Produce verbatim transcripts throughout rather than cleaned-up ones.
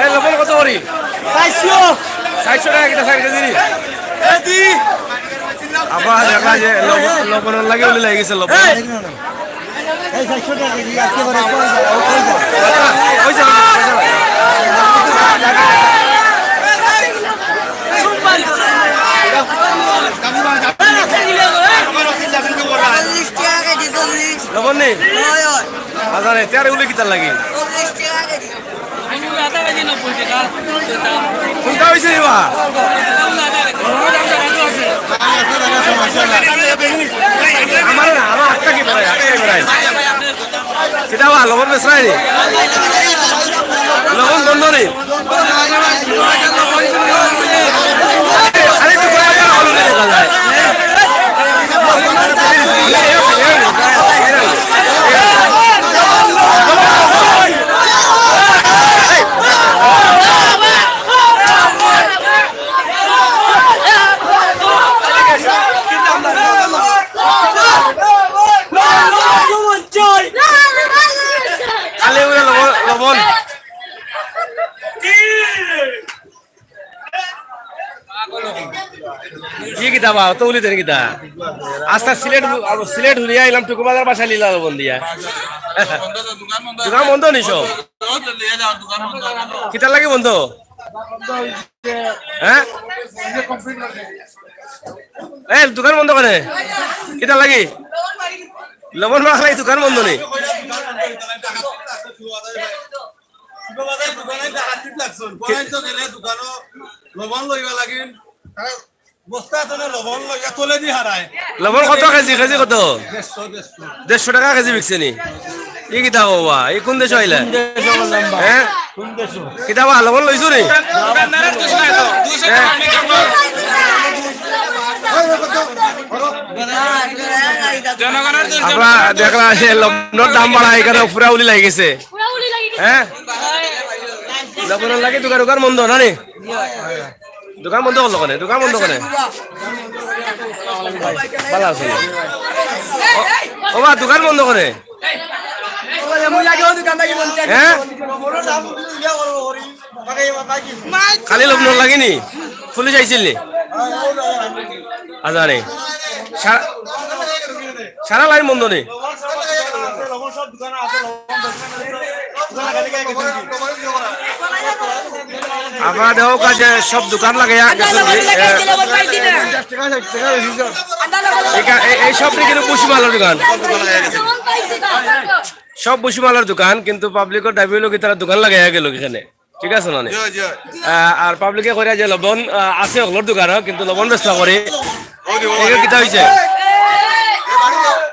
এই লবণ কত করি? চাইরশো। চাইরশো টেকা কিতা, চাইর কেজি নি? আবার দেখলা যে লবণ, লবণর লাগি উলি লাগি গেছে লবণ। এই চাইরশো টেকা কেজি, আজকে করে কই যায়? ও কই যায়? কই যায়? চল্লিশ টেকা কেজি, চল্লিশ। লবণ নি? অয়, অয়। বাজারে তেয়ারে উলি কিতার লাগি? চল্লিশ টেকা কেজি। কোনটা হইছে রে বা? আমার না, আমার আটটা কি বেড়ায়, আটটা কি বেড়ায়। কিতা বা, লবণ বেচরায় নি? লবণ বন্ধ নি? আরে, একটু করে দেখা যায়। খালি উড়ে লবণ, লবণ। কি কিতা বা, অত উলি দেন কিতা? আস্তা সিলেট, সিলেট ঘুরিয়া আইলাম, টুকু বাজার বাসা লিলা লবণ দিয়া। দোকান বন্ধ নি সব? কিতার লাগি বন্ধ? হ্যাঁ? এ, দোকান বন্ধ করে? কিতার লাগি? লবণ মাখলাই দোকান বন্ধ নি? লবণ লইবা লাগিন। বস্তা তো না, লবণ লইয়া তলে দি হারায়। লবণ কত কেজি? কেজি কত? দেড়শো, দেড়শো। দেড়শো টেকা কেজি বিকছে নি? ই কিতা কও বা? ই কোন দেশো আইলা? হ্যাঁ? কিতা বা, লবণ লইছো নি? হ্যাঁ? আমরা দেখলা যে লবণর দাম বাড়া, ইখানো পুরা উলি লাগি গেছে। হ্যাঁ? লবণর লাগি দোকান উকান বন্ধ না নি? দোকান বন্ধ করলো কেনে? দোকান বন্ধ কেনে? ভালা আছে নি? ও, ও বা, দোকান বন্ধ কেনে? হ্যাঁ? খালি লবণর লাগি নি? পুলিশ আইছিল নি? আজানে। সারা, সারা লাইন বন্ধ নি? আপনারা দেখো কাজে সব দোকান লাগাইয়া গেছে। এ, একা-, এ-, এই সব কিন্তু ভুসিমালর দোকান। সব ভুসিমালর দোকান, কিন্তু পাবলিকর দাবি হইলো কি তারা দোকান লাগাইয়া গেল এখানে। ঠিক আছে না? জি, জি। আহ, আর পাবলিকে কইরা যে লবণ, আহ, আছে হকলর দোকানো, কিন্তু লবণ বেচা করে। ওই যে, ওই এগুলো কিতা হইছে?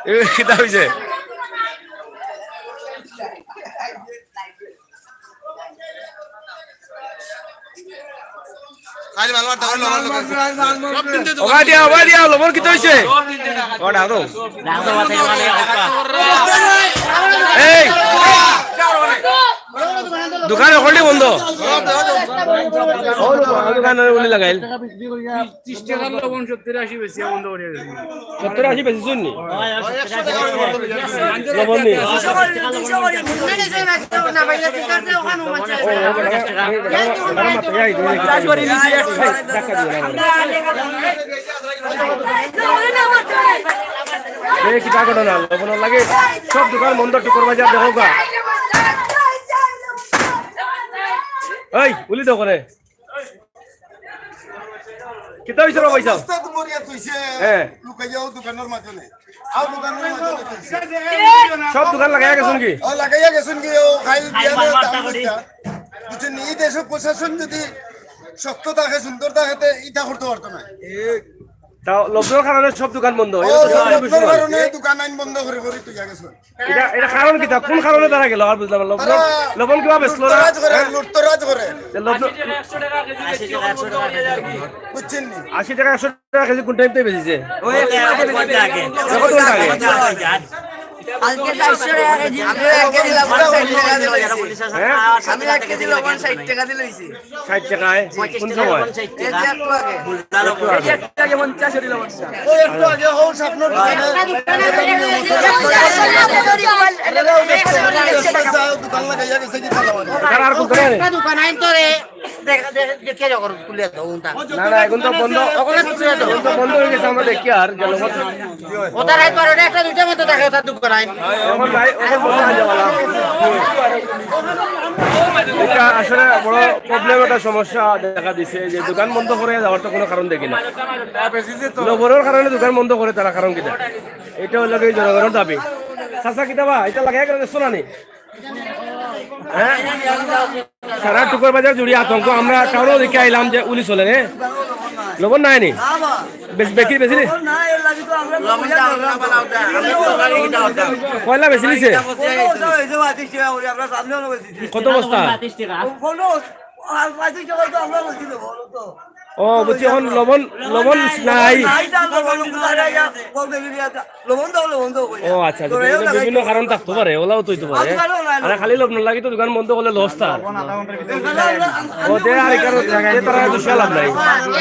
এগুলো কিতা হইছে? খালি মাল মারতে হবে, লবণ, লবণ। ওবা দিয়া, ওবা দিয়া, লবণ কিতা হইছে? ওটা আরো। এই! দোকান হকলটি বন্ধ। ও, দোকান উলি লাগাইল। ত্রিশ টাকার লবণ সত্তর আশি বেশি বন্ধ করে গেছে। সত্তর আশি বেশি শুননি? লবণ নেই। এই কিতা ঘটনা? লবণর লাগি সব দোকান বন্ধ, টুকুর বাজার দেখো গা। এই, উলি দোকানে। কিতা হইছে রে ভাই সাহেব? রাস্তাত মরিয়া তুইছে, হ্যাঁ। লুকাইয়াও দোকানর মাঝে নেই। আও দোকানর মাঝে নেই তুইছে। সব দোকান লাগাইয়া গেছইন কি? ও, লাগাইয়া গেছইন কি? ও, খাই দিয়া দাম কইতা। বুঝছেন নি? এই দেশো প্রশাসন যদি শক্ত থাকে, সুন্দর থাকে, তে ইটা করতে পারতো না। তা লকডাউনর কারণে সব দোকান বন্ধ। ও, এটা তো সব লকডাউনর বিষয়। কারণে দোকান আইন বন্ধ করে করে তুই গেছইন। এটা, এটা কারণ কিতা? কোন কারণে তারা গেল? আর বুঝলাম না। লবণ, তারা লবণ কিবা বেচলো না? লুটতরাজ করে, হ্যাঁ? লুটতরাজ করে। যে লবণ আশি টাকা, একশো টাকা কেজি। বুঝছেন নি? আশি টাকা, একশো টাকা কেজি কোন টাইম থেকে বেচছে? ওই এক ঘন্টা আগে। কত ঘন্টা আগে? এক ঘন্টা আগে। কালকে চারশো টাকা কেজি। আমি এক কেজি লবণ ষাট টাকা দিলে অইছে। হ্যাঁ? আমি এক কেজি লবণ ষাট টাকা দিলে অইছে। ষাট টাকায়? কোন সময়? এই যে একটু আগে। একটু আগে। এই যে একটু আগে পঞ্চাশ হইল লবণ। ওই একটু আগে, ও স্বপ্ন দোকানে। দোকান লাগাইয়া গেছে কি তালা মারি? তারা আর কোন দোকানে? একটা দোকান আইন তো রে। দেখ, দেখ, দেখিয়া যাও, খুলিয়া দাও, কোনটা? না, না, এখন তো বন্ধ। ওখানে খুলিয়া দাও। এখন তো বন্ধ হয়ে গেছে, আমরা দেখি আর জনগণ। ওটা রাত বারোটা, একটা, দুইটা মতো থাকে, ওটা দোকান আইন। এখন নাই, এখন বন্ধ হয়ে যাওয়া না। এটা আসলে বড় প্রবলেম, একটা সমস্যা দেখা দিছে যে দোকান বন্ধ করে যাওয়ার তো কোনো কারণ দেখি না। লবণর কারণে দোকান বন্ধ করে তারা, কারণ কিতা? এটা হলো কি জনগণের দাবি। চাচা, কিতা বা, এটা লাগাই গেলে দেখছো না নি? হ্যাঁ? সারা টুকুর বাজার জুড়ে আতঙ্ক। আমরা টাউনও দেখে আইলাম যে উলি চলে রে। লবণ নাই নি? বেশ, বেশি, বেশি নি? পয়লা বেশি নিছে? কত বস্তা? ও, বুঝছি, এখন লবণ, লবণ নাই। ও, আচ্ছা, আচ্ছা, বিভিন্ন, বিভিন্ন কারণ থাকতে পারে, ওলাও তো হইতে পারে। আরে, খালি লবণ লাগি তো দোকান বন্ধ করলে লস তার। ও, দে, আর এখানে, এ, তারা দুশো লাভ নাই।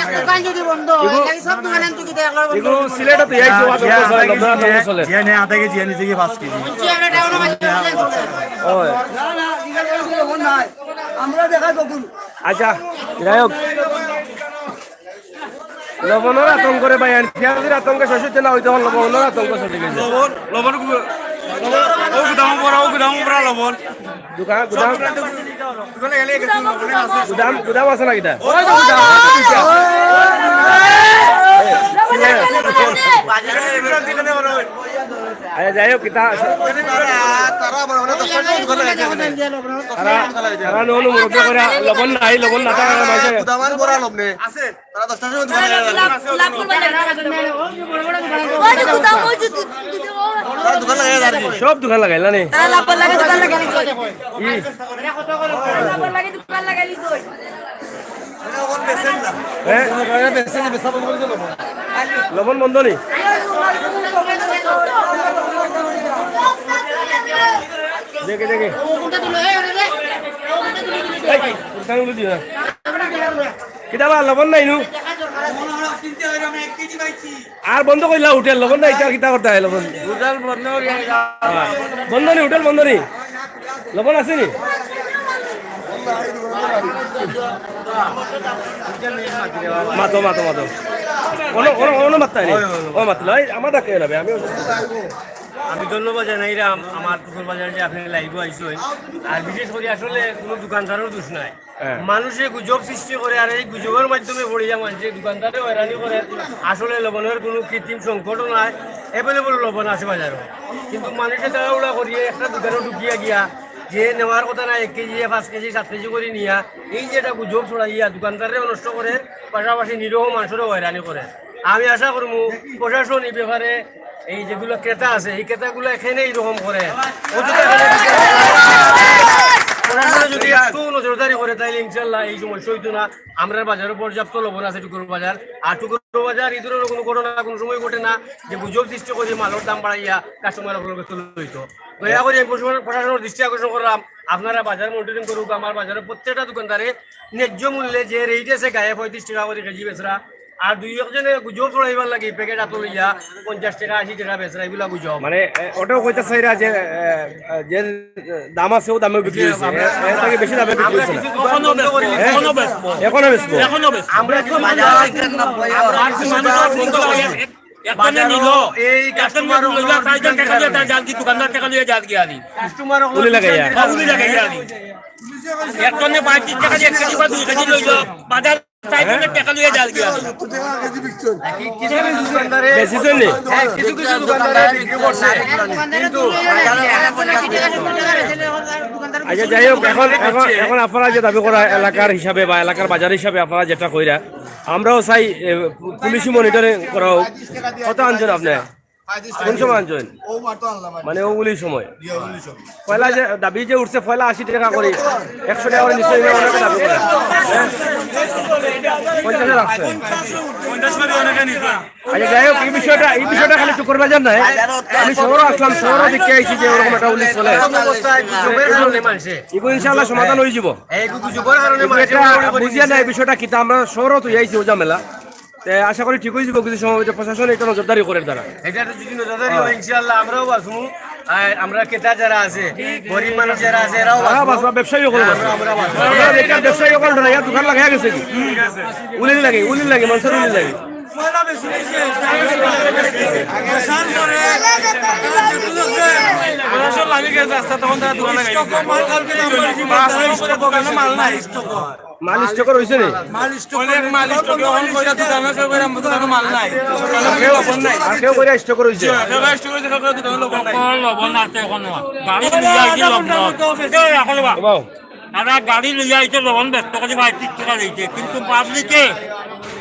এক দোকান যদি বন্ধ হয়, তাহলে সব দোকানে তো কিতা একলা বন্ধ এগুলো হবে? সিলেটে তো এই যে ওয়াজ করতে চলে, লবণ চলে। জিয়া নিয়ে আধা কেজি, জিয়া নিচে গিয়ে পাঁচ কেজি। বুঝছি, আমরা টাউনে বাজারে চলে। ও। না, না, ঠিক আছে, লবণ নাই। আমরা দেখা তখন। আচ্ছা, যাই হোক। লবণর আতঙ্ক রে ভাই, আর পেঁয়াজের আতঙ্কে শেষ হইতে না হইতে এখন লবণর আতঙ্ক চলে গেছে। লবণ, লবণ গু-, লবণ, ও গুদাম ভরা, ও গুদাম ভরা লবণ। দোকান, গুদাম, দোকানে গেলে গেছে, লবণ আছে। গুদাম, গুদাম আছে না কিতা? ওই তো গুদাম। আচ্ছা, যাই হোক, কিতা আছে? তারা, তারা নু নু মুরব্বি করে লবণ নাই, লবণ না থাকার মাঝে। গুদাম আর ভরা লবণ নেই। আছে। তারা দশটার সময় দোকান লাগাই লাগাই। লাভ, লাভ করবা না। ওই যে গুদাম, ওই যে দু-, দু-, দু-, তারা দোকান লাগাই আর কি। সব দোকান লাগাইলা নি? তারা লাভ করলে দোকান লাগাই। ই। লাভ করলে দোকান লাগাই কই? হ্যাঁ? লবণ বন্ধ নি? দেখে, দেখে। এই, কোনটা উল্টো দিও না। কিতা বা, লবণ নাই নু? আর বন্ধ করিলা হোটেল, লবণ নাই, ইতা কিতা করতে হয় লবণ? হোটেল বন্ধ করিয়া। বন্ধ নি, হোটেল বন্ধ নি? লবণ আছে নি? মাতো, মাতো, মাতো। অনো, অনো, অনো মাততায় নি? ও মাতলো, এই আমার ডাকে না বে, আমি আমি ধন্যবাদ জানাইরাম আমার টুকুর বাজার যে আপনি লাইভও আইছইন। আর বিশেষ করে আসলে কোনো দোকানদারও দোষ নাই। হ্যাঁ। মানুষে গুজব সৃষ্টি করে, আর এই গুজবের মাধ্যমে পড়িয়া মানুষে দোকানদারে হয়রানি করে। আসলে লবণের কোনো কৃত্রিম সংকটও নাই, অ্যাভেলেবল লবণ আছে বাজারো। কিন্তু মানুষে তাড়াহুড়া করিয়া একটা দোকানে ঢুকিয়া গিয়া যে নেওয়ার কথা না, এক কেজি, পাঁচ কেজি, সাত কেজি করে নিয়া এই যে এটা গুজব ছড়াইয়া দোকানদাররেও নষ্ট করে, পাশাপাশি নিরীহ মানুষেরও হয়রানি করে। আমি আশা করমু প্রশাসন এই ব্যাপারে এই যেগুলো ক্রেতা আছে, এই ক্রেতাগুলো এখানে এইরকম করে, অযথা এখানে প্রশাসনে যদি একটু নজরদারি করে, তাইলে ইনশাল্লাহ এই সমস্যা হইতো না। আমরার বাজারও পর্যাপ্ত লবণ আছে টুকুর বাজার। আর টুকুর বাজার এই ধরনের কোনো ঘটনা কোনো সময় ঘটে না যে গুজব সৃষ্টি করে মালর দাম বাড়াইয়া কাস্টমার অপলকে চলে হইতো। দয়া করে আমি প্রশাসন, প্রশাসনের দৃষ্টি আকর্ষণ করলাম, আপনারা বাজার মনিটরিং করুক, আমার বাজারের প্রত্যেকটা দোকানদারে ন্যায্য মূল্যে যে রেট আছে গায়ে পঁয়ত্রিশ টাকা করে কেজি বেচরা, আর দুই একজনে গুজব ছড়াইবার লাগি প্যাকেট আতো লইয়া পঞ্চাশ টাকা, আশি টাকা বেচরা, এগুলা গুজব। মানে, এ, ওটাও কইতে চাইরা যে, এ, এ, যে দাম আছে, ও দামে বিক্রি হইছে। এ, এর থেকে বেশি দামে বিক্রি হইছে না। এখনো বেচবো, এখনো বেচবো। এখনো বেচবো। এখনো বেচবো। আমরা কিছু বাজার আর কিছু মানুষ বন্ধ করে একজনে নিল, এই একজনে কাস্টমার নিল, চারজন টাকা লইয়া তার জাল কি, দোকানদার টাকা লইয়া জাল কি আনি? কাস্টমার উলি লাগাইয়া। হ্যাঁ, উলি লাগাইয়া আনি। একজনে পঁয়ত্রিশ টাকা দিয়ে এক কেজি বা দুই কেজি লইল, বাজার চারজনের টাকা লইয়া জাল কি আনি? বেশি জনে? হ্যাঁ, কিছু কিছু দোকানদারে বিক্রি করছে, কিন্তু আচ্ছা, যাই হোক, এখন, এখন, এখন আপনারা যে দাবি করা এলাকার হিসাবে বা এলাকার বাজার হিসাবে আপনারা যেটা কইরা, আমরাও চাই, এ, পু-, পুলিশি মনিটরিং করা হোক। কত আনছেন আপনি? কোন সময় আনছেন? মানে, ওগুলি সময়। পয়লা যে দাবি যে উঠছে, পয়লা আশি টাকা করে, একশো টাকা করে নিশ্চয়ই অনেকে দাবি করে। হ্যাঁ? পঞ্চাশে রাখছে। পঞ্চাশ করে অনেকে নিছে। আচ্ছা, যাই হোক, এই বিষয়টা, এই বিষয়টা খালি চক্কর বাজার নায়। আমি শহরও আসলাম, শহরও দেখে আইছি যে ওরকম একটা উলিশ চলে। এগুলো ইনশাআল্লাহ সমাধান হয়ে যাব। কিন্তু এটা বুঝিয়া না, এই বিষয়টা কিতা, আমরা শহরও তো আইছি ও ঝামেলা। তে আশা করি ঠিক হয়ে যাব কিছু সময়, প্রশাসন এটা নজরদারি করে তারা। এটা তো যদি নজরদারি হয়, ইনশাআল্লাহ আমরাও বাঁচমু। আর আমরা ক্রেতা যারা আছে, গরিব মানুষ যারা আছে, এরাও তারা বাঁচবো। বাঁচবা, ব্যবসায়ী হকল বাঁচবা। আমরা, আমরা বাঁচবো। আমরা বেকার ব্যবসায়ী হকল ডরাইয়া দোকান লাগাই গেছে কি? উলির লাগে, উলির লাগে, মানুষের উলির লাগে। প্রশাসন লামি গেছে রাস্তা, তখন তারা দোকান লাগাই গেছে। পাঁচ নম্বরে দোকানে মাল নাই। মাল স্টক রইছে নি? অনেক মাল স্টক, অখন কইরা দোকানে কেউ কইরা দোকানে মাল নাই। দোকানে কেউ লবণ নাই। আর কেউ কইরা স্টক রইছে? কেউ কইরা স্টক রইছে, কেউ কইরা দোকানে লবণ নাই। লবণ আছে অখন। গাড়ি লইয়া আইছে লবণ। এই রাখো রে বাবা। বাবা। তারা গাড়ি লইয়া আইছে লবণ ব্যস্ত করে ভাই, ত্রিশ টাকা লইছে। কিন্তু পাবলিকে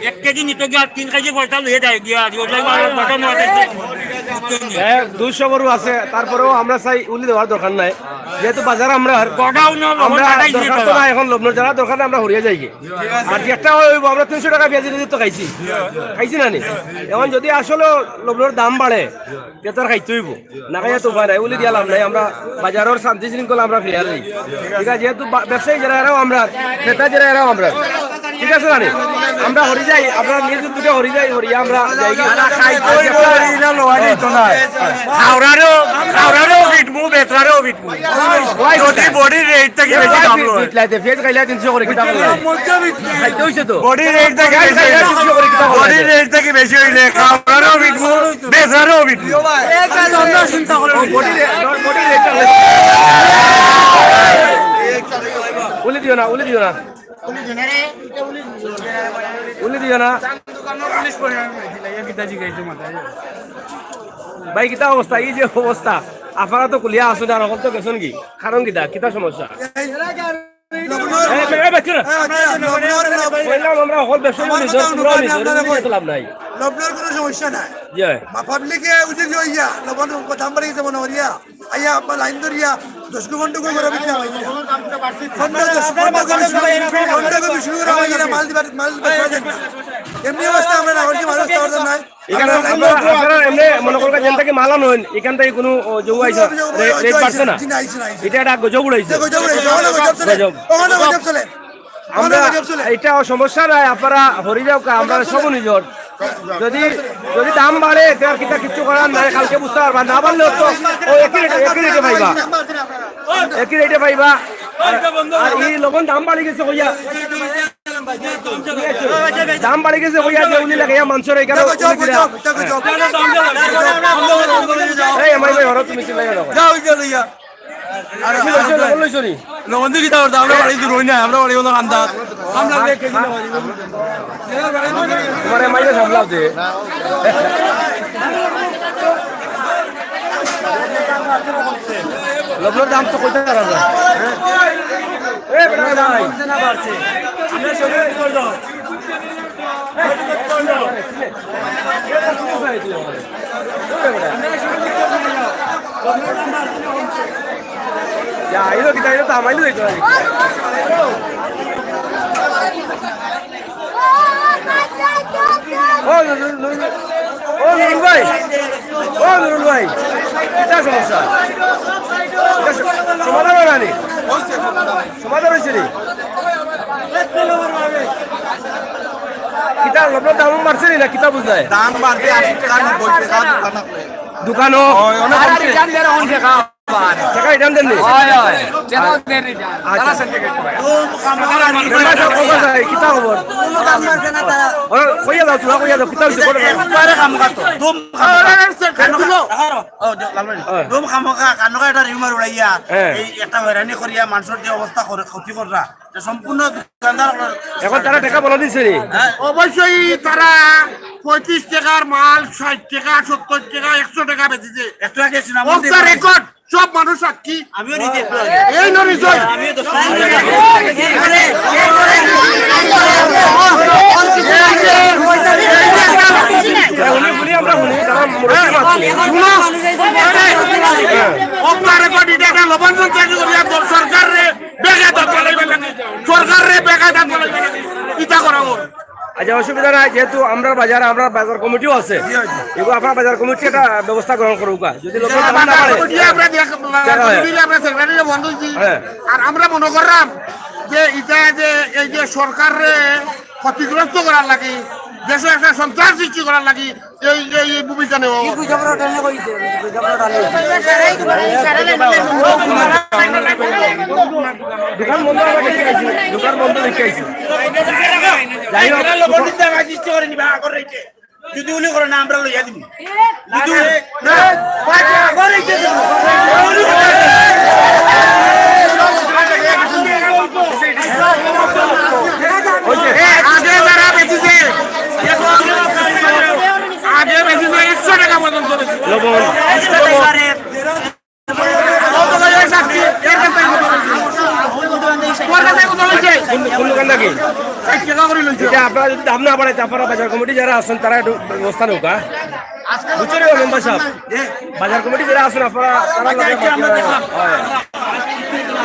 এক কেজি নিতে গিয়া তিন কেজি পয়সা লইয়া যায় গিয়া। আর ওই জায়গায় আর পয়সা নেওয়া যাইছে। হ্যাঁ, দুইশো গরু আছে, তারপরেও আমরা চাই উলি দেওয়ার দরকার নাই। যেহেতু বাজার আমরা আর গোডাউনও লবণ আমরা ছাড়াই দরকার তো দিতে নাই, এখন লবণর যারা দরকার নাই, আমরা হরিয়া যাই গিয়া। আর যে একটা হয়, ওই আমরা তিনশো টাকা পেঁয়াজ দিয়ে তো খাইছি, খাইছি না নি? এখন যদি আসলে লবণর দাম বাড়ে, তে তো আর খাইতে হইব, না খাইয়া তো উপায় নাই, উলি দিয়া লাভ নাই। আমরা বাজারের শান্তি শৃঙ্খলা আমরা ফিরিয়ে আনি, ঠিক আছে? যেহেতু বা-, ব্যবসায়ী যারা এরাও আমরা, ক্রেতা যারা এরাও আমরা, ঠিক আছে না নি? আমরা হরি যাই, আমরা নিজ উদ্যোগে হরি যাই, হরিয়া আমরা যাই গিয়া। খাইতে হইব, হরি না লওয়া যাইতো না। খাওয়ারও, খাওয়ারও ফিটমু, বেচরারও ফিটমু। যদি বডির রেট থাকি বেশি দাম লয়। ফিট লাইতে, ফেজ খাইলে তিনশো করে কিতা করলে? খাইতে হইছে তো। বডির রেট থাকি বেশি হইলে, তিনশো করে কিতা করলে? বডির রেট থাকি বেশি হইলে খাওয়ারও ফিটমু, বেচরারও ফিটমু। এই কাজ আমরা চিন্তা করি। ও, বডির রে-, বডির রেট থাকলে। উলি দিও না, উলি দিও না। উলি দিও না। ভাই, কিতা অবস্থা? এই যে অবস্থা, আপনারা তো কুলিয়া আছেন, আর অখন তো গেছেন কি? কারণ কিতা? কিতা সমস্যা? এই, এই, এই, বাচ্চারা। কইলাম আমরা অকল ব্যবসা করি, তোমরা নিজে, নিজে তো লাভ নাই। লবণর কোনো সমস্যা নাই। জি। পাবলিকে উঠে গিয়া লবণ দাম বাড়ি গেছে মনে করিয়া। আইয়া আবার লাইন ধরিয়া দশ গো পনেরো গো করে বিক্রি হয়। পনেরো, দশ, পনেরো গো, বিশ গো, পনেরো গো, বিশ গো করে হয় না, মাল দিবার, মাল দিবার প্রয়োজন না। এমনি অবস্থা আমরা না করছি, মানুষ তো অর্ডার নাই। এখানে আমরা আপনারা, আপনারা এমনি মনে করবেন, যেন থেকে মালা নয়, এখান থেকে কোনো, ও, জৌ আইসা, কোনো জৌ রে-, রেট আইসা, বাড়ছে না। জি না, আইসা না, আইসা না। এটা একটা গজব উড়াইছে। এটা গজব উড়াইছে, ওখানে গজব চলে। গজব। ওখানে গজব চলে। আমরা, ওখানে গজব চলে। এটা সমস্যা নাই, আপনারা হরি যাও কা, আমরা সব নিজর। যদি, যদি দাম বাড়ে, তে আর কিতা কিচ্ছু করার নাই, কালকে বুঝতে পারবা। না বাড়লেও তো ও একই রেটে, একই রেটে পাইবা, একই রেটে পাইবা। আর, আর এই লবণ দাম বাড়ি গেছে কইয়া, দাম বাড়ি গেছে কইয়া যে উনি লাগাইয়া মানষর এখানে দেখো, উনি দেখো, কিনা? দেখো, দেখো। এই আমার ভাই, হরো তুমি চিল্লাই দেখো। যাও, ওই যে লইয়া। আরে, তুমি লইছো, লবণ লইছো নি? লবণ দিয়ে কিতা করতে? আমরা বাড়ি দূর হই না, আমরা বাড়ি হলো কান্দাত। আমরা দেখে কিনা বাড়ি। তোমার মাইরে সামলাও দে। লবণর দাম তো কইতে পারা যায়। এ, বেটা ভাই। আমরা সবাই কি করবো? যা, আইলো কিতা, আইলো তো, আমাইলো দিতে পারি। ও নুরুল, নুরুল, ও নুরুল ভাই, ও নুরুল ভাই, কিতা সমস্যা? কিতা স-, সমাধান হয় না নি? সমাধান হয়েছে নি? কিতা লবণর দাম বাড়ছে নি না কিতা বুঝলাই? দাম বাড়ছে আশি টাকা, নব্বই টাকা দোকানো। দোকানো? ওই, অনেক কমছে। টাকা return দেন নি? হয়, হয়। আচ্ছা। মেম্বার সাব, খবর চাই, কিতা খবর? ওরা কইয়া দাও, তোরা কইয়া দাও, কিতা হইছে? বলো। একবারে খামোখা তো। দুম খামোখা। আরে, আরে, আরে, আরে, আরে, আরে, আরে, ও, লালবাড়ি। হ্যাঁ। দুম খামোখা, কানোকা একটা rumor উড়াইয়া, হ্যাঁ। এই একটা হয়রানি করিয়া মানুষের যে অবস্থা করে, ক্ষতি কররা, এটা সম্পূর্ণ দোকানদার অকলর। এখন তারা টাকা বলা দিছে নি? হ্যাঁ। অবশ্যই তারা পঁয়ত্রিশ টাকার মাল ষাট টাকা, সত্তর টাকা, একশো টাকা বেচছে। একশো টাকা বেচছে না, off the record, সব মানুষ সাক্ষী। আমিও নিজে একটু আগে। এই নরিস ভাই। আমিও তো শুনি, শুনি, আমরা শুনি, তারা মুরব্বী মাত শুনি। শুনো, আরে, off the record, এটা একটা লবণ সঞ্চয় করিয়া তো সরকার রে বেকায়দাত ফালাইবার লাগি। সরকার রে বেকায়দাত ফালাইবার লাগি। ইতা করা হোক। আচ্ছা, অসুবিধা নাই, যেহেতু আমরার বাজার, আমরার বাজার কমিটিও আছে, এগুলো আপনার বাজার কমিটি একটা ব্যবস্থা গ্রহণ করুক। যদি লোকে দাম না বাড়ে, কমিটি আমরা দেখ-, দেখা হয়। কমিটির আমরা সেক্রেটারি বন্ধ হয়েছি। হ্যাঁ। আর আমরা মনে করলাম যে এটা যে এই যে সরকাররে ক্ষতিগ্রস্ত করার লাগি, দেশে একটা সন্ত্রাস সৃষ্টি করার লাগি এই, এই, এই ভূমিকা নেওয়া। দোকান বন্ধ, আমরা দেখে আইছি, দোকান বন্ধ দেখে আইছি। যাই হোক, যদি উনি করে না, আমরা লইয়া দিব। যদি উনি, না, আগর এই যে আগে যারা বেচিছে, আগে বেচিছে একশো টাকা পর্যন্ত বেচিছে। লবণ। কোন, কোন দোকান নাকি? ষাট টাকা করে লইছে। এটা আপনারা যদি দাম না বাড়াইতে, আপনারা বাজার কমিটি যারা আছেন, তারা একটু ব্যবস্থা নেউক, হ্যাঁ? বুঝছেন নি মেম্বার সাহেব? বাজার কমিটি যারা আছেন, আপনারা, তারা লগে আমরা দেখলাম। হয়।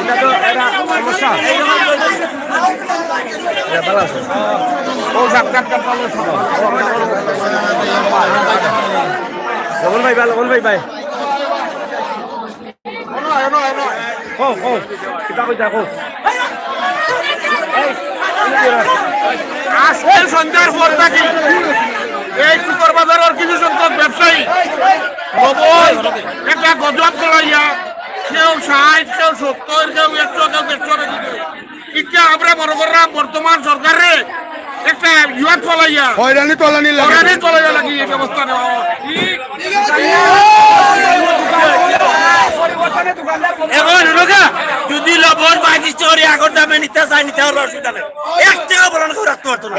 এটা তো একটা সমস্যা। এটা ভালো আছে। ও, সাক্ষাৎকার পাবো। রমন ভাই, ভাই, রমন ভাই, ভাই। কও, কও, কিতা কইতা, কও। আজকে সন্ধ্যার পর থাকি এই চুকর বাজারের কিছু সংখ্যক ব্যবসায়ী লবণ একটা গজব চলাইয়া, কেউ ষাট, কেউ সত্তর, কেউ একশো, কেউ দেড়শো টাকা দিতে। ইটা আমরা মনে করলাম বর্তমান সরকারে একটা ইয়া চলাইয়া, হয়রানি তলানি লাগে। হয়রানি চলাইয়া লাগি এই ব্যবস্থা নেওয়া হয়। এখন হুনুকা, যদি লবণ পঁয়ত্রিশ টাকা করে আগর দামে নিতে চায়, নিতে পারবো, অসুবিধা নেই। এক টাকা বলন কেউ রাখতে পারতো না।